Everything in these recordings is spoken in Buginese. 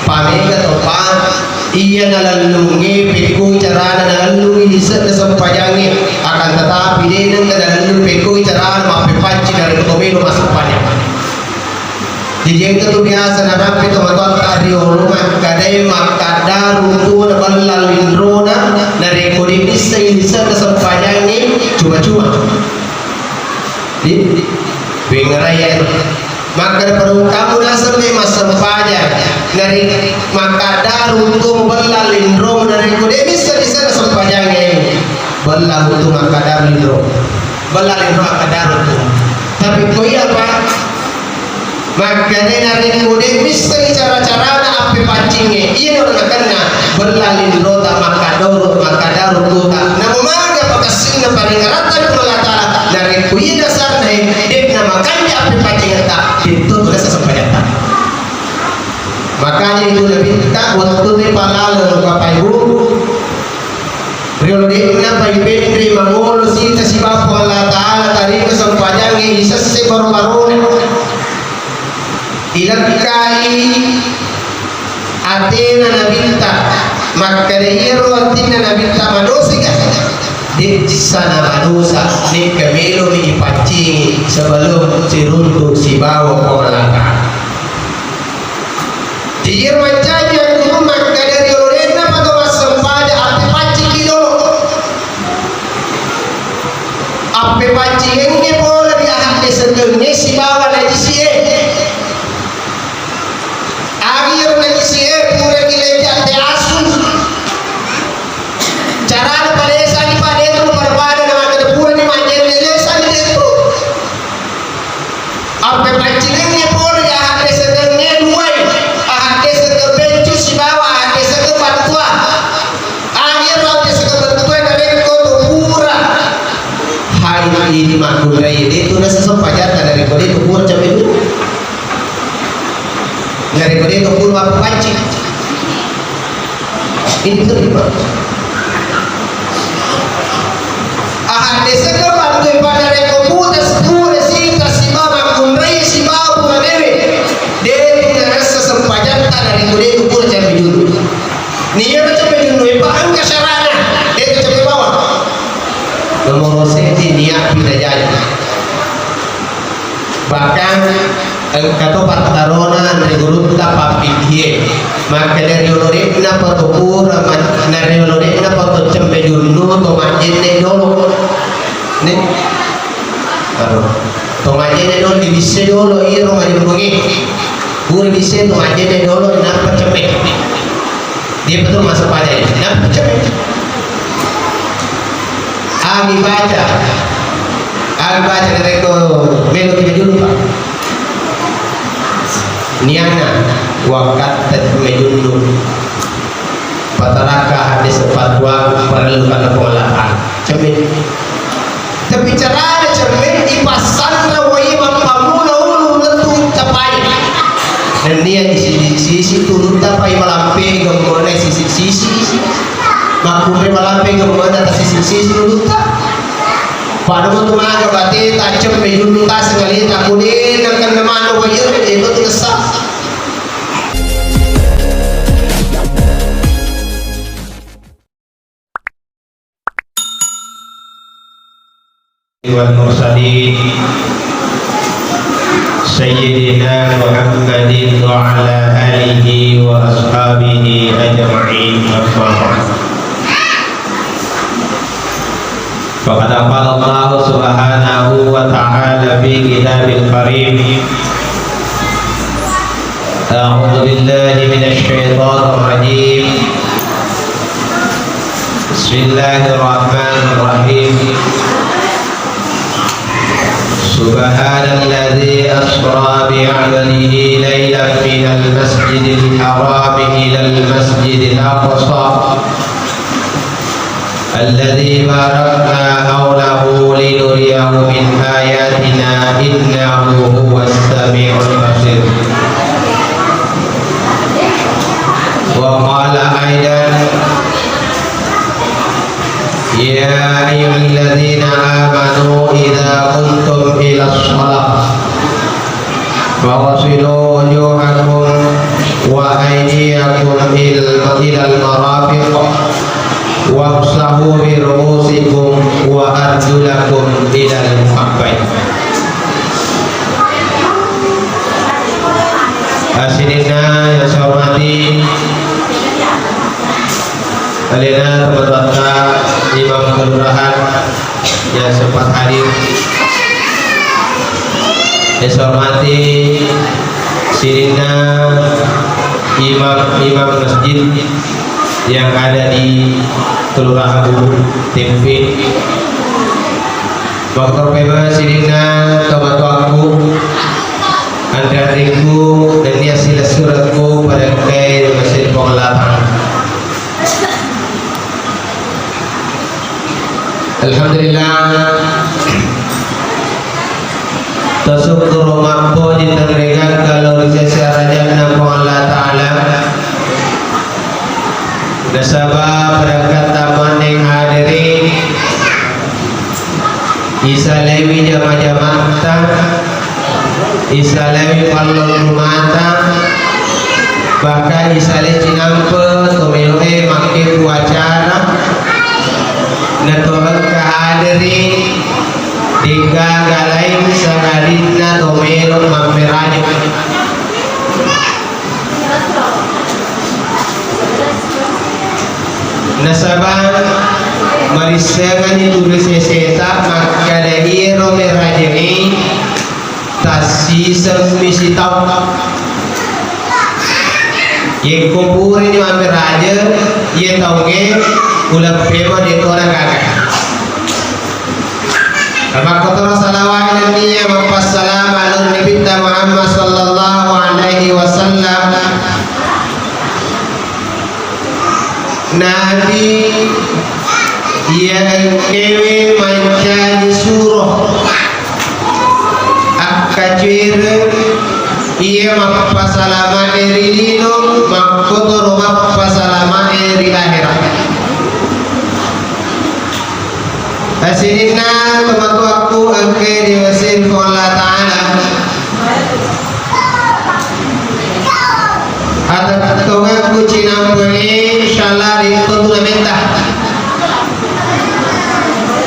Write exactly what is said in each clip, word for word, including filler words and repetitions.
Pamega topa iya nalellungnge pekkoi carana nalellungi lise'na sempajangnge, akan tetapi de' nengka nalellung pekkoi carana mappepaccing narekko melo massempajang. Jadi engka tu biasa narampe tomatoatta riolo makkadai makkaddaru tuna bella linrona narekko de' misseng lise'na sempajangnge cuma-cuma. Di, di, pengerai ero. Makkeda pada engkamu naseng de' massempajang, nari makkaddaru tu bella linro, narekko de' misseng lise'na sempajangnge, bella tu makkaddaru linro, bella linro makkaddaru tu. Tapi ko iya, Pak, makkeda narekko de' misseng cara-carana appepaccingnge, iyaro nakenna bella linrota makkaddaru, makkaddaru tuta. Namo maga pakassinna paringaratta ri Allah Ta'ala, narekko iya dasarna e, de' namakanja appepaccingetta, de' to tulessa sempajatta. Makanya itu Nabitta, wettunna palaleng Bapak Ibu, riolo de'na pai penre mangolo sita sibawa Allah Ta'ala, tarima sempajangnge isesse baro-barona. Ilekkai atena Nabitta, makkeda iyaro attinna Nabitta madosega, de' sana madosa, mekka melomi ipaccingi sebelum siruntu sibawa Puang Allah Ta'ala. Jadi iyaro mancaji guru makkeda riolo de'na pato massempajang, appepaccingki dolo. Appepaccingengnge pole ri ahaddesekengnge sibawa najisi'e. Agi iyaro najisi'e puraki leja te asu. Carana palesani, Pak, de' tu pada-pada na makkeda purani majjenne, lesani de' tu. Appepaccingengnge pole ri ahaddesekengnge duai, ahaddesekeng beccu sibawa ahaddesekeng battua. Agi iyaro ahaddesekeng battua narekko to pura haid idi makkunrai, de' tu nasa sempajatta narekko de' tu pura cabe dulu. Narekko de' to pura mappaccing. Ini terima. Ahaddesekeng battua pada rekko putas pura sita sibawa makkunrai sibawa pura dewe. De' tu naressa sempajatta narekko de' tu pura cabe dulu. Nia macam junnu e, Pak, engka syarana. De' tu cabe bawang. Nomor seddi niat pinajaji. Bahkan engka to pattarona anre gurutta pappikie. Makkeda riolo de'na pato pura ma-, na riolo de'na pato cemme junnu to majjenne dolo. Ne? Aro. To majjenne dolo, dibisse dolo iyaro majunnunge. Pura bisse to majjenne dolo nappa cemme. De'pa tu massempajang, nappa cemme. Agi baca, agi baca narekko melo ki majunnu, Pak. Nianna wakkatta cemme junnu. Patarakka hadis sepatuaku parellu kanna Puang Allah Ta'ala. Cemme. Tapi carana cemme, ipassanra wai mappammula ulu lettu tapai. Nennia isi-, sisi tulutta pai malampe gemmana sisi-sisi. Makkunrai malampe gemmana tasisi-sisi tulutta. Pada matu maga bateta cemme junnu taseng aleta, ko de' nakenna maneng wai ero, de' tu tessa. والمرسلين سيدنا محمد وعلى آله وأصحابه أجمعين، أما بعد. فقد قال الله سبحانه وتعالى في كتابه الكريم، أعوذ بالله من الشيطان الرجيم. بسم الله الرحمن الرحيم. سبحان الذي أسرى بعبده ليلا من المسجد الحرام إلى المسجد الأقصى الذي باركنا حوله لنريه من آياتنا إنه هو السميع البصير. وقال أيضا: يا أيها الذين آمنوا إذا قمتم إلى الصلاة فاغسلوا وجوهكم وأيديكم إلى المرافق وامسحوا برؤوسكم وأرجلكم إلى الكعبين. Sininna yang saya hormati, alena tomatoatta Imam Kelurahan yang sempat hadir. Yang saya hormati sininna imam-imam masjid yang ada di Kelurahan Bulu Tempe. Waktu pema sininna tomatoakku, anre-anrekku, nennia silessurekku pada engkae ri masiri Puang Allah Ta'ala. Alhamdulillah. Tasukkuru mappoji tenrigakka lao ri sese arajanna Puang Allah Ta'ala. Nasaba pada engkatta maneng hadiri, isalaiwi jama-jamatta, isalaiwi pallong rumata, bahkan isalai cinampe to meloe makkebbu acara, na to engka hadiri, degaga laing sangadinna to melo mammeraja. Nasaba marissengani tu ri seseta makkada iyaro merajangnge tassisemmi sitaung. Yekko purani mammeraja, iye taungnge uleppemo de tona gaga. Makkotoro salawat nenniya mappassalama lao ri Nabitta Muhammad sallallahu alaihi wasallam. Nabi iya engkewe mancaji suro akkacuereng iya mappasalamae ri lino, makkotoro mappasalamae ri ahera. Sininna tomatoakku engkae riwasiri Puang Allah Ta'ala. Atettongakku cinampengi, insyaallah ri turnamenta.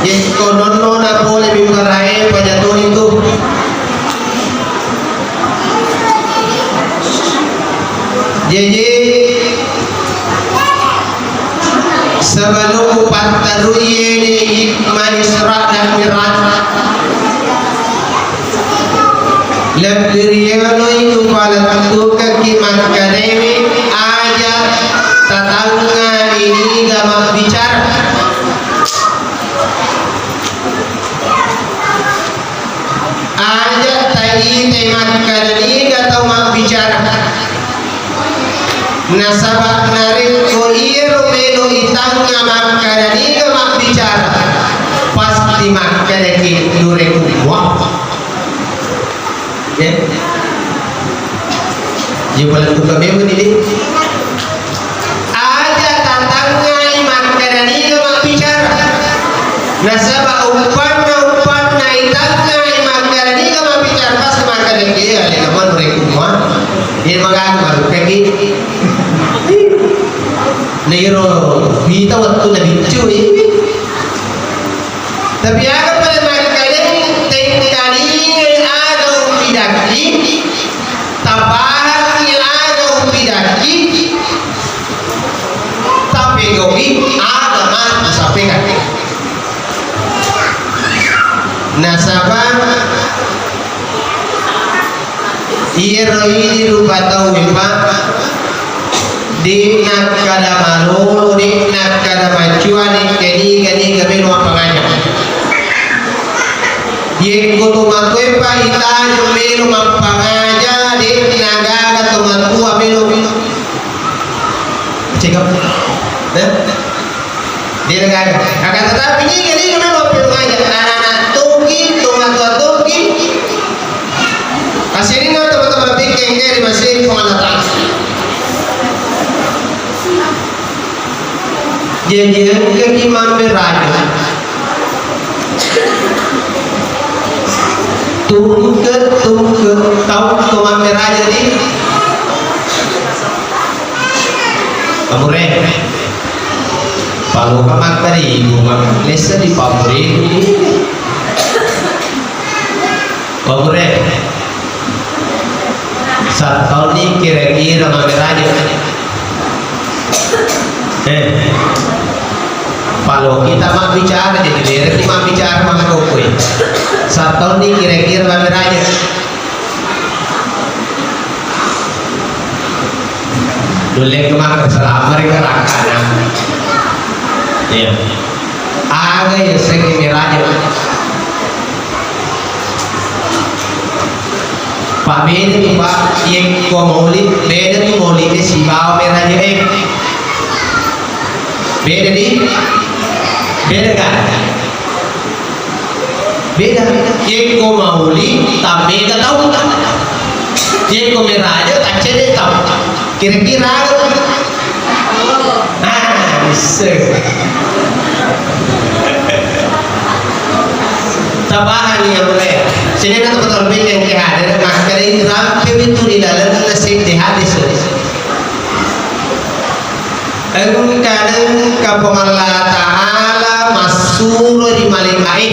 Yekko nonno na pole mimbarae pajatoni tu. Jaji, sebelum pattarui yene hikmah Isra dan Mi'raj, lebbi riolo itu palettukaki makkadewi aja tatangnga iniga mabbicara. Aja taitai makkada niga tau mabbicara. Nasaba narekko iyaro melo itangnga makkada niga mabbicara, pasti makkadaki nure kumua. Ya. Iya palettuka memang ini. Aja tatangngai makkada niga mabbicara. Nasaba uppanna, uppanna itangngai makkada niga mabbicara, pasti makkada, "Iya, alena manu rekko mua." Iya, magaga marukkaki. Na iro wita wettunna biccu, iya. Tapi aga pada makkadai tengkalingai aga umpidakki, tapahangngi aga umpidakki, tapegau'i aga matu sampekang. Nasaba iyaro idi rupa tauwe, Pak, de'na kada malolo, de'na kada macua, de'na niga-niga melo mappangaja. Yekko tomatoae, Pak, itajeng melo mappangaja, de'na gaga tomatua melo cegep. Eh? De'na gaga. Akan tetapi niga-niga melo mappangaja, anak-anak toki, tomatua toki. Asininna teman-teman bikin keri masih Puang Allah Ta'ala. Jadi engkaki mammeraja. Tungke-tungke tau ko mammeraja di. Pamure. Paloka makkaribu, mak-, lessa di pamure. Pamure. Sattauni kira-kira mammeraja. Eh. Paloki ta mabbicara, jadi berarti mabbicara makkokkoe. Sattauni kira-kira mammeraja. Nulle ke maka selama ri karakana. Iya. Aga yasengnge meraja. Pak, beda tu, Pak. Yekko maulid, beda tu maulid sibawa meraja e. Beda di? Beda kan? Beda. Yekko mauli, tammega tau. Yekko meraja, taccede tau. Kira-kira aga? Ah, bisa. Tabahani ya, boleh. Sini ada betul yang ke hadir, maka rampe itu di dalam nasi di hadis. Engka, engka Puang Allah Ta'ala massuro ri malaika'e.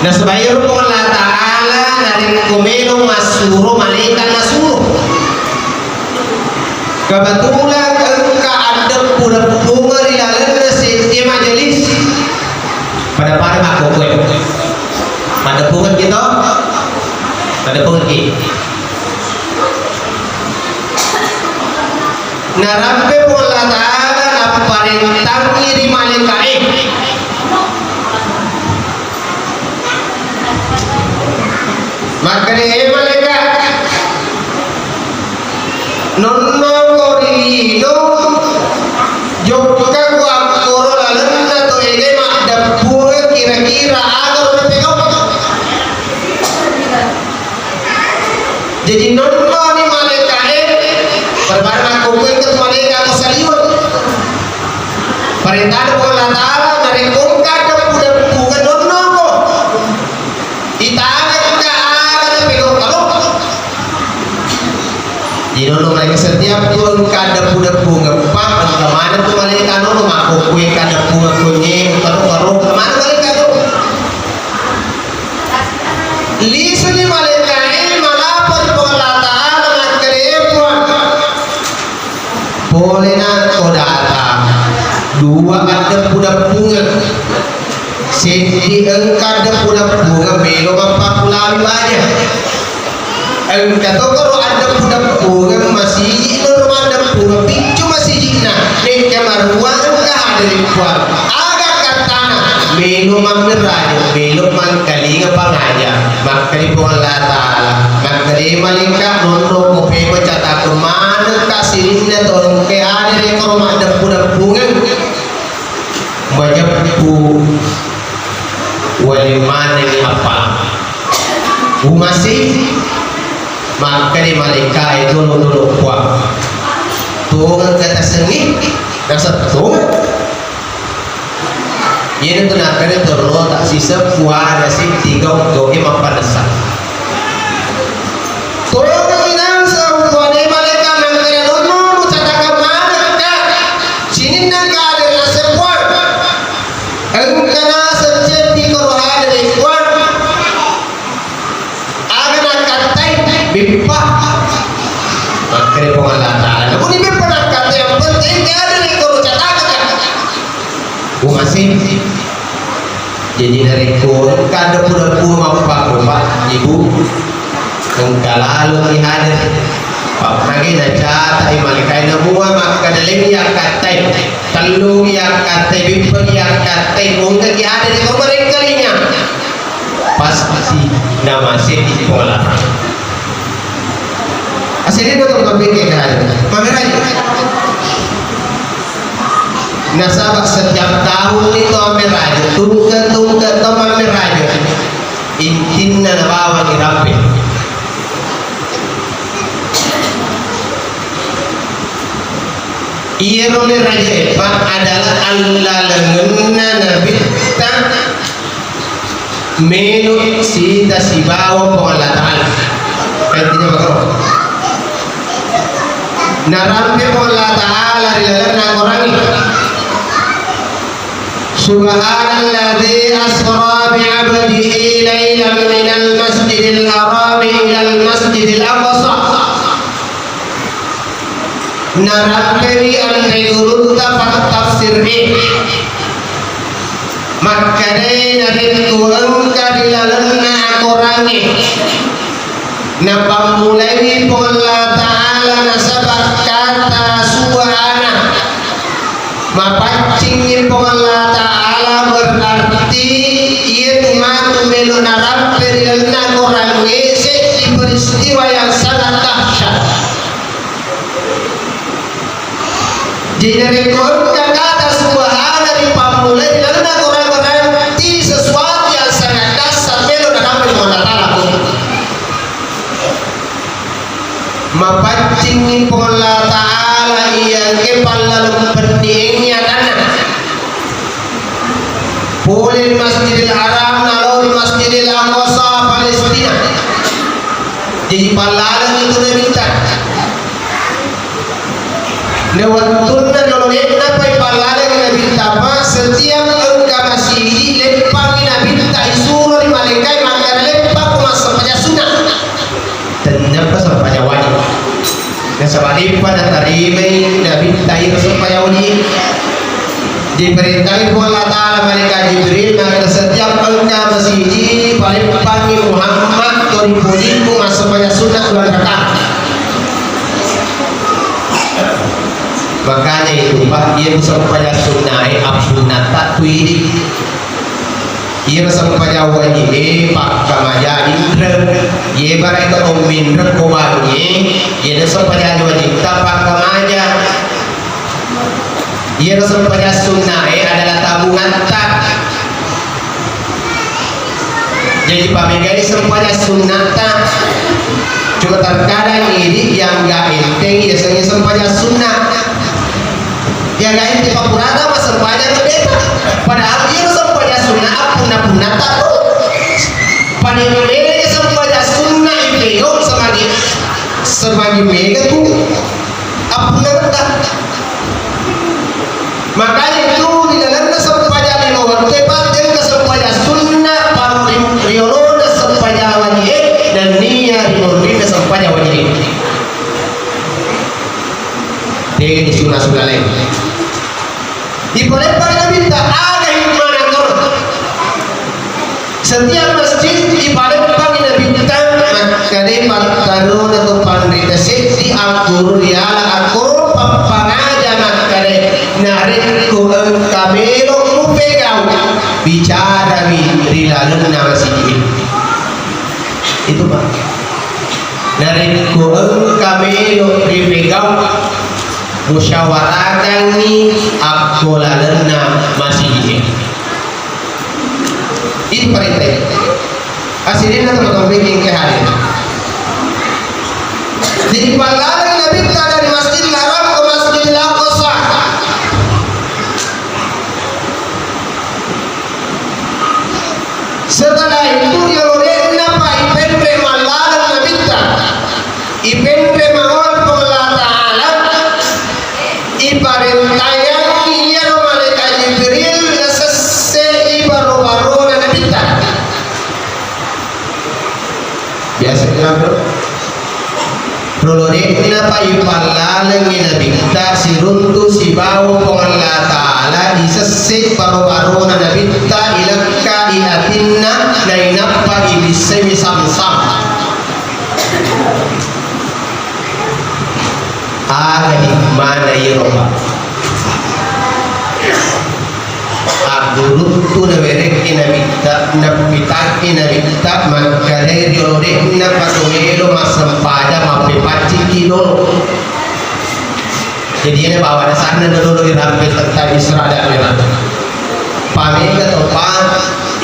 Nasaba iyaro Puang Allah Ta'ala narekko melo massuro malaika nasuro. Kebetulan engka addeppu-deppungeng ri lalenna seddi majelis. Pada-pada makkokkoe. Maddeppungeng ki to? Maddeppungeng ki. Narampe Puang Allah Ta'ala napparentangngi ri malaika'e. Makkeda, "E malaika, nonnoko ri lino, jokka ko akkoro lalenna to ede maddeppungeng kira-kira aga ro napegau." Jadi nonnoni malaika'e, barbarang makkokkoe engka tu malaika ko saliweng. Parentana Puang Allah Ta'ala, narekko engka deppu-deppungeng nonnoko. Itana engka aga napegau karo. Jadi nonno malaika setiap tu engka deppu-deppungeng, Pak, engka maneng tu malaika nonno makkokkoe engka deppungeng konye, karo-karo, engka maneng malaika tu. Lisuni malaika'e malapor ri Puang Allah Ta'ala, makkeda, "E Puang, polena ko datang dua addeppu-deppungeng. Seddi engka addeppu-deppungeng melo mappakulawi baja. Engka to koro addeppu-deppungeng masiji nonro maddeppungeng piccu masiji'na, mekka maruang engka hadere Puang. Aga kattana, melo mammeraja, melo mangkalinga pangaja." Makkeda Puang Allah Ta'ala, makkeda malaika, "Nonno ko pema catakeng manengka sininna to engka hadere koro maddeppu-deppungeng." Majeppu wale manengngi appa. Umasi, makkeda malaika'e, "Tolo-tolo Puang. Tongeng katasengngi, naseng tongeng." Iyana tu nakkeda torota siseppu aga sitti gau-gau e mappanessa. Tolongengngi naseng Puang e malaika, nakkeda, "Nonno mucatakeng manekka sininna hadere naseng Puang. Engka naseng ceddi koro hadere Puang. Aga nakkattai beppa." Makkeda Puang Allah Ta'ala, "Namuni beppa nakkattai, yang penting engka hadere koro catakekka." Umaseng. Jadi narekko engka deppu-deppu mappakko, Pak, Ibu, engka lalo ki hadere. Pak, magi nacata i malaikae namua makkeda leng yakkattai, tellu yakkattai, beppa yakkattai, engka ki hadere ko marekkalinya. Pasti namasei pola. Asli itu betul pikir kan? Mamerai. Nasaba setiap tahun itu mammeraja, tungke-tungke to mammeraja. Intinna nabawa irape. Iyaro meraja e, Pak, adalah allalengenna nabitta melo sita sibawa Puang Allah Ta'ala. Intinya begitu. Narampe Puang Allah Ta'ala ri lalenna Korangnge. Subhanalladzi asra bi'abdihi lailan minal masjidil harami ilal masjidil aqsa. Narampewi anre gurutta pattafsiré. Makkedai narekko engka ri lalenna akorangnge, napammulaiwi Puang Allah Ta'ala nasaba kata subhana. Mapaccingngi Puang Allah Ta'ala berarti iyatu matu melo narampe ri lalenna akorangnge seddi peristiwa yang sangat dahsyat. Jadi, narekko engka kata subhana ripammulai ri lalenna Korang, berarti sesuatu yang sangat dahsyat melo narampe Puang Allah Ta'ala. Mapaccingngi Puang Allah Ta'ala iya engka pallaleng penniengngi atanna. Pole ri Masjidil Haram, nalo ri Masjidil Aqsa, Palestina. Jadi, pallalengngi tu Nabitta. Na wettunna nalolennapa ipallalengngi Nabitta, apa setiap engka masigi, leppangngi Nabitta, isuro ri malaikae makkeda, "Leppakko massempajang sunna." Tennyappa sempajang wajib. Nasaba leppa natarimai Nabitta iro sempajang wajib. Diperintahkan Puang Allah Ta'ala malaikat Jibril, maka setiap engka masigi, paleppangngi Muhammad, to ripodikku massempajang sunna dua rakaat. Makanya itu, Pak, iya sempajang sunnae appunnata tu idi. Iyaro sempajang waji'e pakkamaja inreng. Iye bara'e to minreng ko bangngi, iyena sempajang wajitta pakkamaja. Iyaro sempajang sunnae adalah tabungatta. Jadi, pamegai sempajang sunnatta. Cuma terkadang idi yang nggak enteng, biasanya sempajang sunnah. Iya, gae te pappurata massempajang merdeka. Padahal iyaro sempajang sunnah appunna-punnata tu. Pada mega sempajang sunnah ipegau semagi, semagi mega tu appunna merdeka. Makanya itu di dalamnya sempajang lima waktu, Pak, engka sempajang sunnah, pa-, ri-, riolona sempajang wajib, dan nia ri monrinna sempajang wajib. Tega di sunna-sunna lain. Ipaleppangngi Nabitta, aga hikmana to? Setiap masjid ipaleppangngi Nabitta, makkeda pattarona to panrita seddi, agguru riala akko pappangaja, makkeda, narekko engka melo mupegau, bicarawi ri lalenna masjid. Itu, Pak. Narekko engka melo ripegau, musyawarakangngi akko lalenna masigi'e. Itu parentana. Asidenna tomatoa mekeng ke hadir. Jadi, pallalengngi Nabitta dari Masjidil Haram ke Masjidil Aqsa. Setelah itu, riolonapa ipenre mallaleng Nabitta, ipenre mangolo Puang Allah Ta'ala, iparentaiangngi iyaro malaikat Jibril nasesse i baro-barona Nabitta. Biasa bilang, Bro. Rolorenna pa ipallalengngi Nabitta siruntu sibawa Puang Allah Ta'ala, isesse paro-parona Nabitta, ilekka i atinna, nainappa ibissai Sam-Sam. Aga hikmana iyaro, Pak? Agguruttu nawerekki Nabitta, nappitakki Nabitta, makkedai riolorenna pato melo massempajang, mappepaccikki dolo. Jadi, iyana bawana sanna dolo irampe tentang Isra dan Mi'raj. Pamega topa,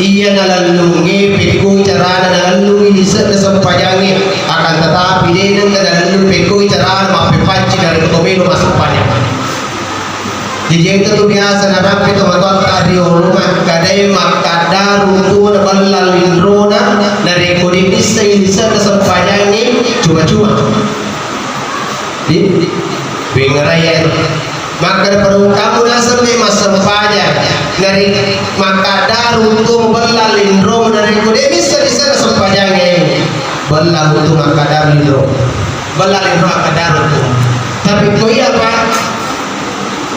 iya nalellungnge pekkoi carana nalellungngi lise'na sempajangnge, akan tetapi de nengka nalellung pekkoi carana mappepacci narekko to melo massempajang. Jadi, engka tu biasa narampe tomatoatta riolo makkadai makkadda runtu'na balla linrona, narekko de nisseng lise'na sempajangnge, cuma-cuma. Di, di, Pengeraya makkeda pada kamu naseng massempajang nari makkadaru tu bella linro narekko de' misseng-misseng sempajangnge bella tu makkadaru linro bella linro makkadaru tu. Tapi ko iya, Pak,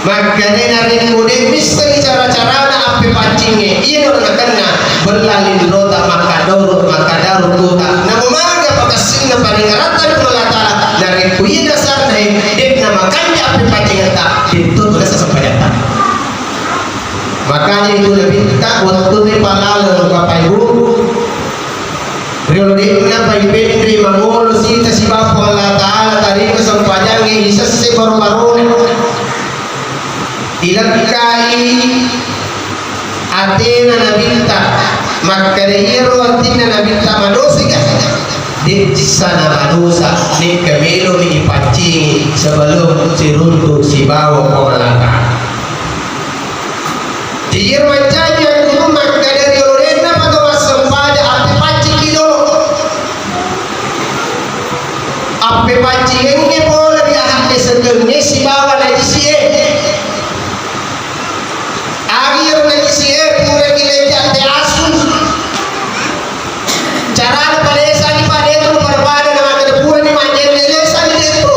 makkeda narekko de' misseng cara-carana appepaccingnge, iya nakenna bella linrota makkadaru makkadaru tuta. Namo maga pakassinna paringaratta ri Allah Ta'ala, narekko iya dasarna e, de'na makanja appepaccingatta, tentu tu nasa sempajatta. Makanya itu Nabitta wettunna palaleng Bapak Ibu, riolo de'na pai penre mangolo sita sibawa Allah Ta'ala tarima sempajangnge isesse baro-barona. Ilekkai atena Nabitta, makkeda iyaro attinna Nabitta madosega? De'sa namadosa, nekka melomi ipaccingi sebelum siruntu sibawa Puang Allah Ta'ala. Jadi iyaro mancaji guru makkeda riolo de'na pato massempajang appepaccingki dolo. Appepaccingengnge pole ri ahaddesekengnge sibawa najisi'e. Agi ero najisi'e purani leja te asu. Carana palesani, Pak, de'tu pada-pada na makkeda purani majjenne, lesani de'tu.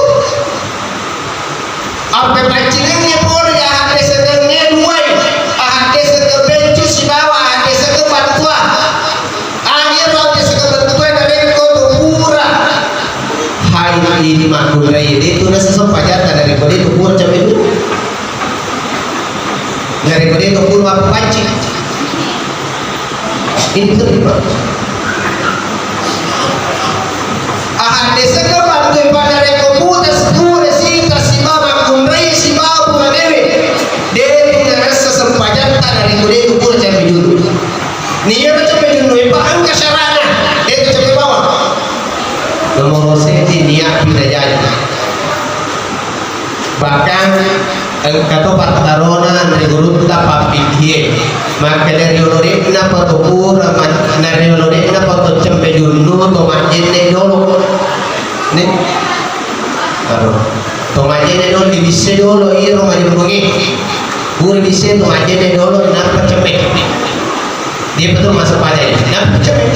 Appepaccingengnge pole ri ahaddesekengnge duai, ahaddesekeng bencu sibawa ahaddesekeng battua. Agi ero ahaddesekeng battua narekko tu pura haid idi makkunrai, de'tu nasa sempajatta narekko de'tu pura cabe dulu. Narekko de'tu pura mappaccing. Ini terlibat. Ahaddesekeng battua pada rekko putas pura sita sibawa makkunrai sibawa pura dewe. De'tu naressa sempajatta narekko de'tu pura cabe junnu. Niaro cabe junnu e, Pak, engka syara'na. De'tu cabe bawang. Nomor seddi niat pinajaji. Bahkan engka to pattarona anre gurutta pappikkie, makkeda riolo de'na pato pura ma-, na riolo de'na pato cemme junnu to majjenne dolo. Ne? Aro. To majjenne dolo, dibisse dolo iyaro majunnué. Pura dibisse to majjenne dolo, nappa cemme. De'pa to massempajang, nappa cemme.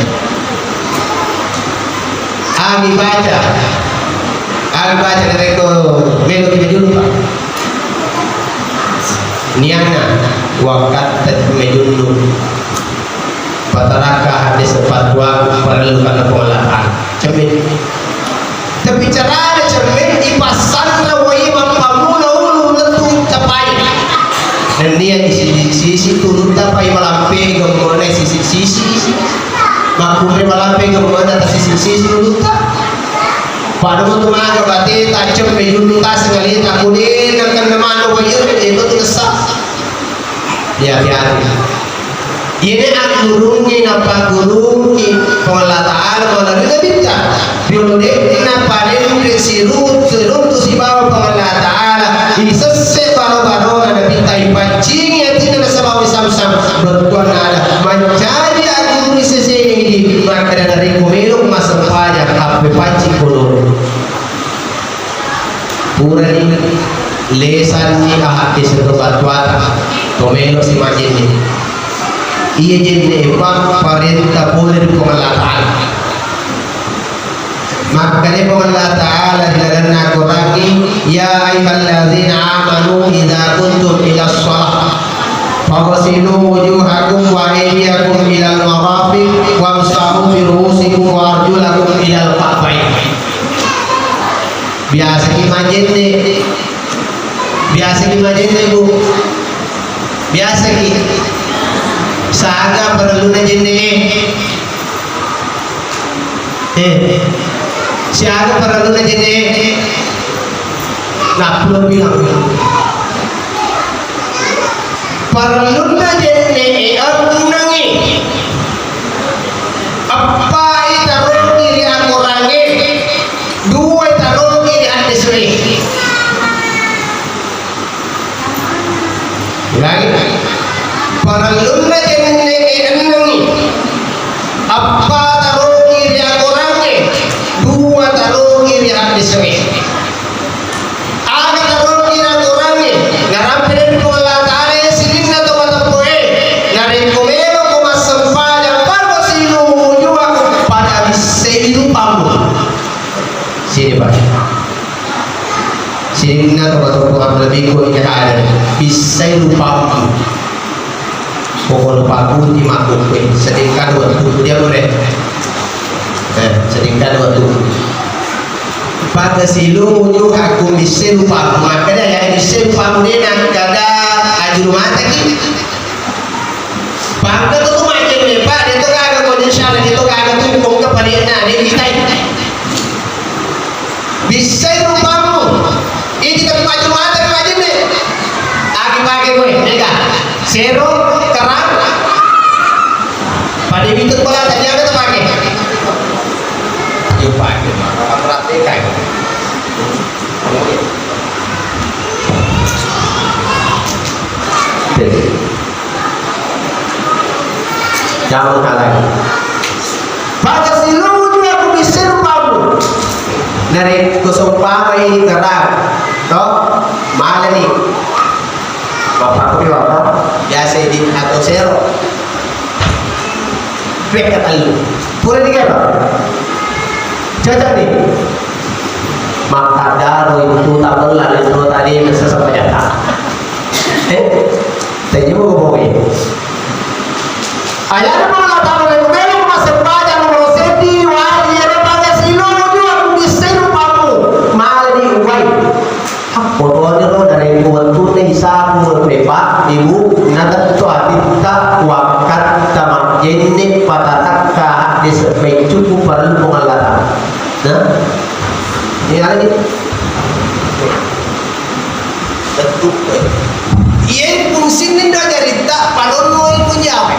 Agi baca, agi baca narekko meloki majunnu, Pak. Nianna wakkatta majunnu. Patarakka hadde sepatuaku parellu kanna Puang Allah Ta'ala. Cemme. Tapi carana cemme, ipassanra wai mappamula ulung lettu tapai. Nennia isi-, sisi tulutta pai malampe gemmana sisi-sisi. Makkunrai malampe gemmana tasisi-sisi tulutta. Pada motu maga bateta cemme junnu taseng aleta, ko de nakenna maneng wai ero, de to tulessa. Ya, hati-hati. Iyana aggurungngi napaggurungngi Puang Allah Ta'ala malalui Nabitta. Riolo de'na parenre siruntu, siruntu sibawa Puang Allah Ta'ala, isesse baro-barona Nabitta, ipaccingi atinna nasaba Samsam, bettuanna ada mancaji aggurungngi sesena idi, makkeda narekko melo massempajang, appepaccing kodoro. Purani lesanni ahadde seto battuata, to melo si majjenne. Iya jenne pa parenta pole ri Puang Allah Ta'ala. Makkeda Puang Allah Ta'ala ri lalenna Korangnge, "Ya ayyuhalladzina amanu idza qumtum ila shalah faghsilu wujuhakum wa aydiyakum ilal marafiq wamsahu bi ru'usikum wa arjulakum ilal ka'bain." Biasaki majjenne. Biasaki majjenne, Bu. Biasaki. Siaga parelluna jenne? Eh. Siaga parelluna jenne? Nappulo bilang. Parellunna jenne e ennengngi. Eppai taroki ri akorangnge, duai taroki ri haddese'e. Ulangi. Parellunna jenne e ennengngi. Eppa taroki ri akorangnge, dua taroki ri haddese'e. Aga Sini, Pak. Sininna tomatoa malebbiku engka hadir. Bissai lupammu. Poko lupaku ti makkukkue. Sedengkan wettu dia mure. Eh, sedengkan wettu. Pada silu muju aku bissai lupammu. Makanya ya bissai lupammu dena kada ajuru mata ki. Pangka tu tu macam ni, Pak, dia tu kagak kau nyesal, dia tu kagak tu kau ke paling enak, dia kita. Bissai lupammu. Ini kita pemaju mata pemaju ni. Agi pakai gue, mega. Sero, kerang. Pada itu pula tadi apa tu pakai? Yuk pakai, Pak. Perhatikan. Oke. Jangan kalah. Pada silu juga aku bisa lupammu. Narekko seumpamai kerang, toh, malani. Bapakku ri bapa, biasa di atau sero. Pekka tellu. Pura tiga, Pak. Cocok nih. Maka daro itu tak belah itu tadi nasa sama jata. Eh, tadi mau ngomongin. Ayana Allah Ta'ala melo massempajang nomoro seddi, wali ero pada silu muju aku bissai lupammu, mala di uwai. Potoniro narekko wettunna isaku, Pak, Ibu, natetto atitta wakkatta majjenne patatakka hadde sebbai cukup parellu Puang Allah Ta'ala. Nah, ini ada nih. Betul, eh. Iye fungsinna indo jaritta, panonno iku jawe.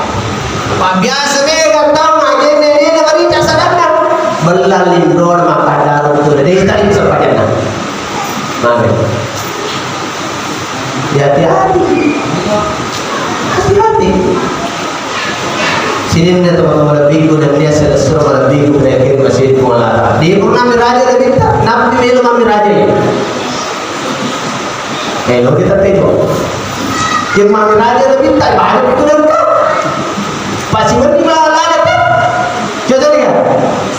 Pabbiasa mega tau majenne nene marica sadanna. Bella lindona makadaro tu dei tadi sepajanna. Mane. Ya hati-hati. Hati-hati. Sininna tu malebbiku dan dia selesai malebbiku terakhir masih Puang Allah Ta'ala. Dia pernah miraja lebih tak, nabi melo mami raja. Eh, lo kita tengok. Yang mami raja lebih tak banyak itu dan kau. Pasti mending malah ada tu. Coba lihat.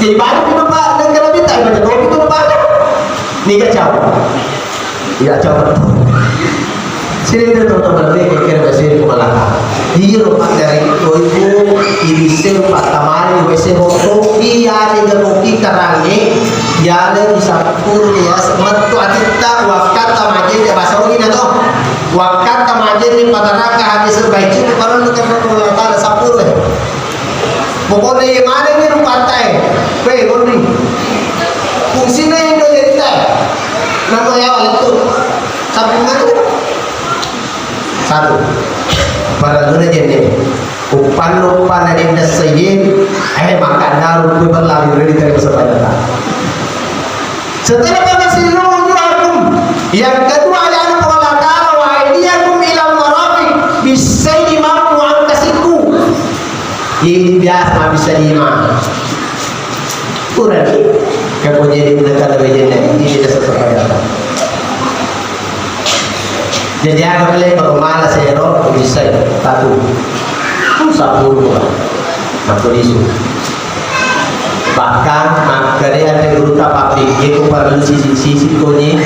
Jadi banyak itu pak dan kalau lebih tak banyak itu banyak. Ni kacau. Iya, coba. Sini dia tonton berarti kira-kira masih di kepala. Iya, Pak, dari itu ibisir Pak Tamari, W C Hoto, iya, ni gamuki karangi, iya, le di sapur, iya, semetu atitta, wakata maje, dia bahasa Ogi na to. Wakata maje, ni pataraka, hadis baik, itu baru lu kena Allah Ta'ala sapur, eh. Pokokna iye manengngi rupattae, wé, gonni. Fungsina indo jarittae. Namo yawa lettu. Sampung matu. Satu. Parelluna jenne. Uppannu uppanna denda seyye, eh, maka daru kue berlari ready dari peserta. Setelah pagasillu wujuhakum, yang kedua, ayana Puang Allah Ta'ala, wa aidiyakum ilal marafiq, bissai limammu engka sikku. Ini biasa bisa lima. Kurang. Kamu jadi menekan lebih jenis, ini tidak sesuai. Jadi aga pale ko mala sero, bisa tatu. Sappulo. Aku lisu. Bahkan makkeda ante gurutta, pappikkirku parellu sisi-sisi koni.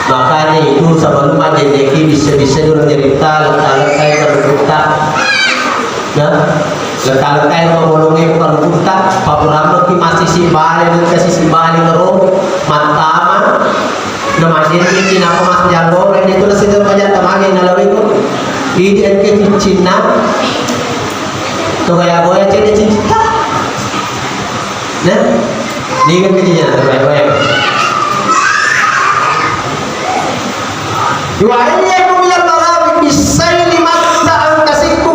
Makanya itu sebelum majjenneki bisa-bisa dulu cerita, lekka-lekkai kalukutta. Nah, lekka-lekkai mabolonge kalukutta, papuramekki masisi bale, lekka sisi bale ro, mattama. Namajenneki nappa masjalloreng itu nasiga majatta mage nalaweko. Idi engke ciccinna. Togoya-goya cedde ciccitta. Nah, niga ciccinna togoya-goya. Wa aidiyakum ilal marafiq, bissai limatta engka sikku.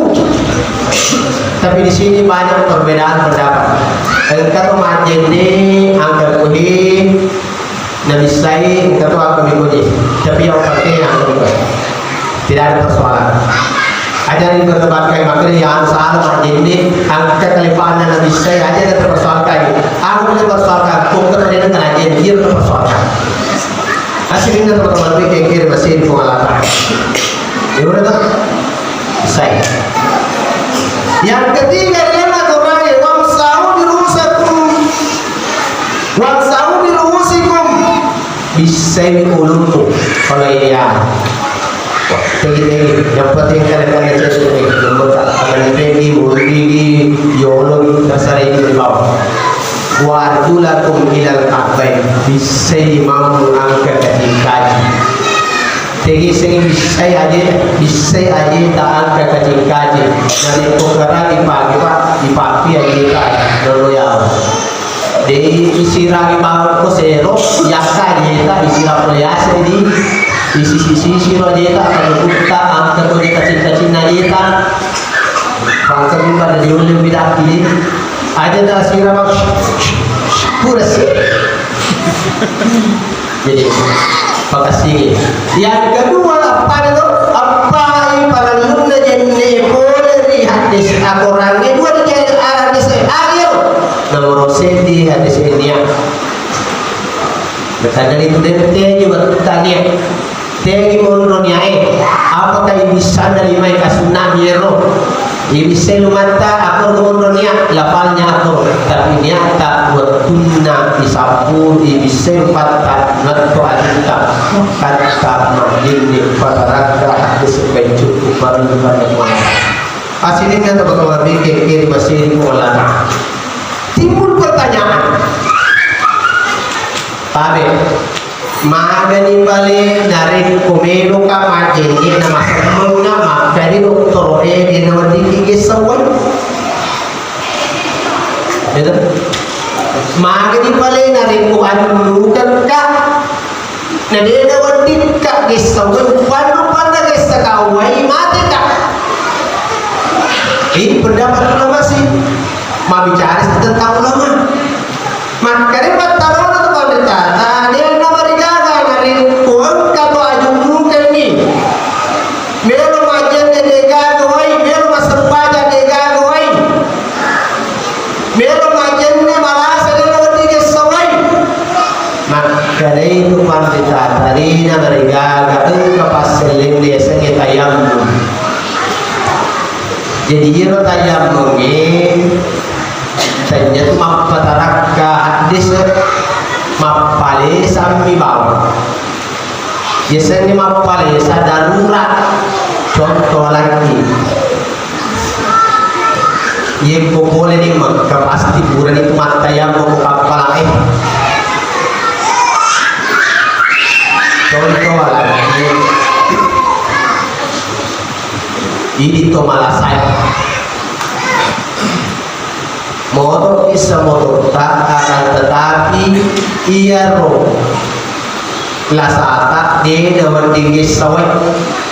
Tapi di sini banyak perbedaan pendapat. Engka to majjenne angka kuhi, nabissai engka to angka mikoje. Tapi yang penting angka mikoje. Tidak ada persoalan. Aja diperdebatkan, makanya yang salah majjenne angka kalifanna nabissai aja dipersoalkan. Aku dipersoalkan, kok kemudian kena jadi dipersoalkan. Asli ini teman-teman, kira masih di pengalaman. Ya udah tuh. Selesai. Yang ketiga adalah Quran, wamsahu bi ru'usikum. Wamsahu bi ru'usikum. Bissai ulummu, kalau iya. Tegi-tegi, yang penting kalian kena cek ini, lembut tak akan dipegi, murigi, yolo, terserah itu bawah. Wa arjulakum ilal ka'bain, bissai mammu angka kacing-kacing. Tegi sing bissai aja, bissai aja tak angka kacing-kacing. Dari pokerang dipake, Pak, dipake aja tak, dolo ya. De' isirangi bawang ko sero, yakka jeta, isirang pole yase di, isisi-sisi ro jeta, kalau kutta, angka ko jeta cinta-cinta jeta. Bangsa mi pada diulle bidaki. Aja tak sirang, pura sih. Jadi, makasih. Yang kedua, apa itu? Apa parellunna jenne pole ri hadis akorangnge dua di hadis akhir. Nomor seddi hadis ini ya. Berkadang itu dette juga tania. Tegi monro niae. Apakah ibissan dari mai kasunna biero? Ibissai lumatta akur monro nia, lapalnya akur, tapi niatta wettunna isappu ibissai rupatta, letto atinta, katta majinni patarakka hadis pencukup baru pada muara. Asilinna tau bakal mabbikke kiri masiri kuala. Timbul pertanyaan. Tabe. Magani pale narekko meloka majjenne na masemmeng na makkeda dottoro'e de naweddikki gessa uwai. Beda? Magani pale narekko anrukekka na de naweddikka gessa uwai, panru-panna gessa ka uwai, mateka. Ini pendapat ulama sih. Mabbicara tentang ulama. Makkeda pattarona tu panritata, de namarigaga narekko engka to ajunnukenni. Melo majjenne degaga wai, melo massempajang degaga wai. Melo majjenne malasa de nawedding gessa wai. Makkedai tu panritata, de namarigaga engka passellenna yasengnge tayammum. Jadi iyaro tayammungnge tennia tu mappatarakka haddese, mappalesammi bawang. Yasengnge mappalesa darurat, contoh lagi. Yekko pole ni Mekka pasti purani tu mattayammung ko kappalae. Contoh lagi. Idi to malasae. Moto issa mototta, akan tetapi iyaro lasata de nawedding gessa wai.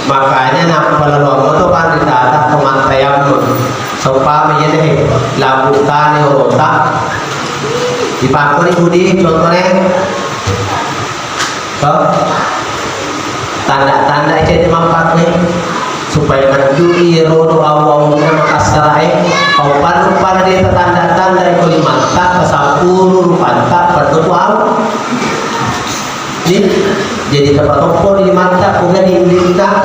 Makanya nappalaloang moto panritata ko mattayammung. Seumpama iyana he, labu tane orota, dipakkoni budi, contohnya, to? Tanda-tanda cedde mappakkoe supaya majjui rodo awu-awunna makassarae, pau panru-panru deta tanda-tanda iko limatta, pasappuru rupatta, penno tu awu. Ni, jadi tapatoppo limatta, pura dindingta,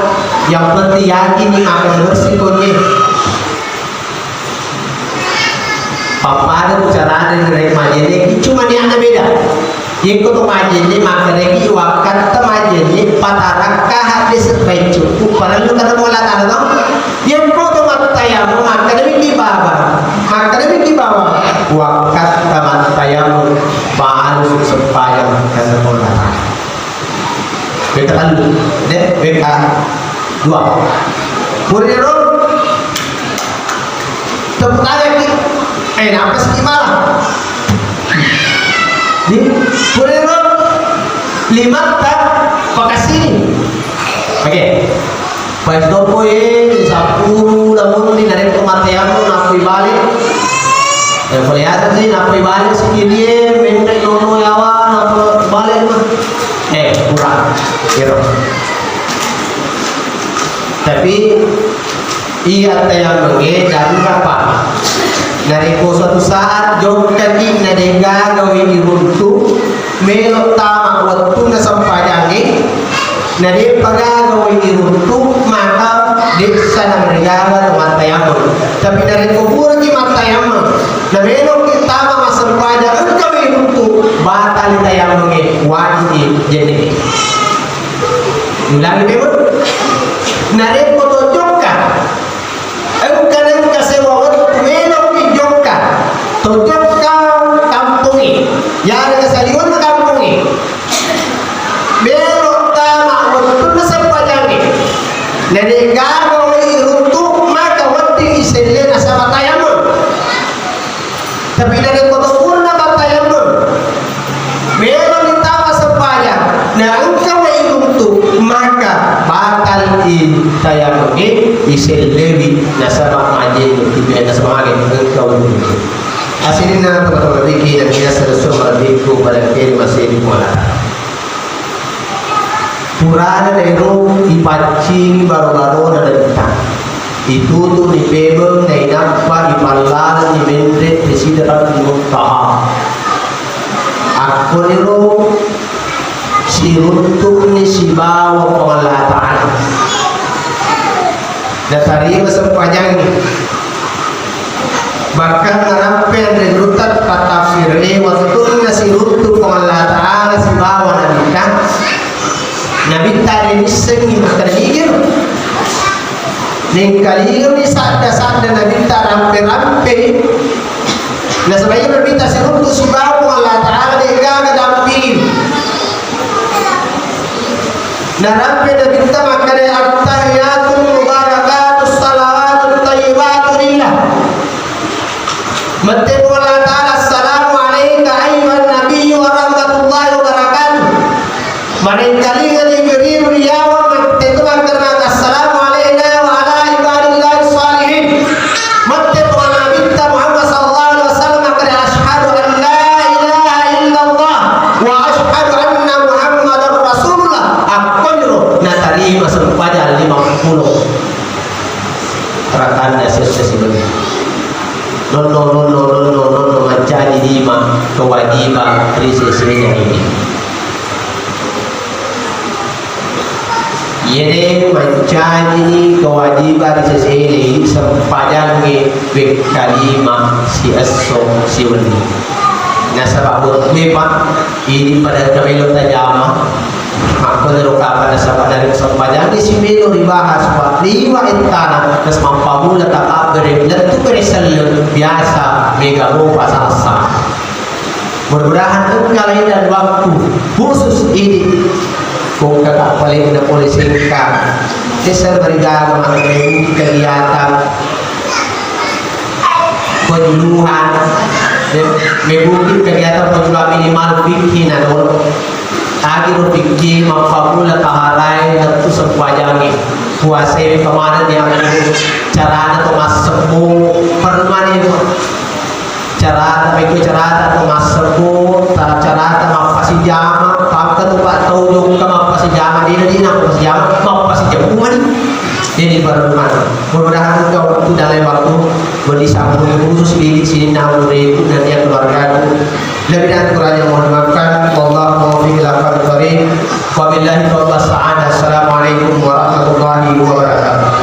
yang penting yakin ni akan bersih konye. Pappada tu carana nare majjenne, cuma niatna beda. Yekko to majjenne makkedaki wakkatta majjenne patarakka hadde sepai cukup, parellu tana bola tana to. Yekko to mattayamu makkedaki baba, makkedaki baba wakkatta mattayamu baru sempajang tana bola tana. Wekka tellu, de, wekka dua. Puriro tepuk tangan ki. Eh, napa sih malah? Di puriro limatta pakasini. Oke. Pas dopo e, sappuru lamun ni narekko mateamu napoi bale. Eh, pole ata sih napoi bale sikili e, menre nono yawa napoi bale mah. Eh, kurang. Iro. Tapi iya tayamenge darurat, Pak. Narekko suatu saat jokkaki na degaga we iruntu, melo tama wettunna sempajangnge, na de'pa gaga wai iruntu, maka de'sa namarigaga to mattayammeng. Tapi narekko puraki mattayammeng, na meloki tama massempajang engka wai iruntu, batali tayammengnge, wajibi Jadi, ulangi memang. Narekko to jokka, engka nengka sewa wettu meloki jokka, to jokka kampongnge, yarega saliwenna kampongnge, melo tama wettunna sempajangnge, nadegaga wai iruntu, maka wedding iselle nasaba tayammun. Tapi narekko to purana mattayammun, melo ni tama sempajang, na engka wai runtu, maka batal i tayammungnge, isellewi nasaba majjeni, nasaba mage engka wai runtu. Asininna teman-teman, biki dan biasa resung marabiku pada kiri masih di kuala. Purana naero ipaccingi baro-barona Nabitta, itutu'ni pebeng nainappa ipallalenni menre ri Sidratul Muntaha. Akkoniro siruntu'ni sibawa Puang Allah Ta'ala. Natarima sempajangnge. Bahkan narampe anre rutat patafsir e, wettunna siruntu Puang Allah Ta'ala sibawa Nabitta, Nabitta de nissengngi makkeda nigero. Nengkalinga mi sadda-sadda Nabitta rampe-rampe. Nasaba iya Nabitta siruntu sibawa Puang Allah Ta'ala, de'gaga dampingi. Narampe Nabitta makkeda, "Attahiyatul mubarakatus salawatut thayyibatu lillah." Mette Puang Allah Ta'ala, "Assalamu alaika ayyuhan nabiyyu wa rahmatullahi wa barakatuh." Marengkalingani Jibril riyawa mette tu makkeda, "Assalamu alaina wa ala ibadillahis salihin." Mette Puang Nabitta Muhammad sallallahu alaihi wasallam makkeda, "Asyhadu an la ilaha illallah wa asyhadu anna Muhammadar Rasulullah." Akkoniro natarima sempajang limappulo rakaanna sessa siwenni. Nonno, nonno, nonno, nonno mancaji lima kewajiban ri sesena idi. Iyede mancajini kewajiban ri sesena idi, sempajangnge wekka lima siesso siwenni. Nasaba wettu e, Pak, idi pada engka melo tajama. Makkoniro kapang nasaba dari sempajangnge si melo ribahas, Pak, liwa ettana, terus mappamula takabbere, lettu pere selleng, biasa mega mopa salasa. Mudah-mudahan engka lain dan waktu khusus idi. Ko engka kappalenna pole Sengkang, sessa marigaga mangkei kegiatan penjuluhan, me-, mebuki kegiatan penjuluhan minimal fikih na dolo. Agi ro fikih mappamula taharae lettu sempajangnge. Puasae kemarin yang carana to massebbu permane. Carata, mekko carata to massebbu, ta-, carata mappasijama, pakka tu, Pak, tau jokka mappasijama, dena, dena mappasijama, mappasijama mani. Jadi baru mana? Mudah-mudahan engka waktu dalam waktu beri sambung khusus di sini namun dari dan dia keluarga. Lebih dan kurangnya mohon maafkan. Wallahu muwaffiq ila aqwamit thariq. Wabillahi taufiq was sa'adah. Assalamualaikum warahmatullahi wabarakatuh.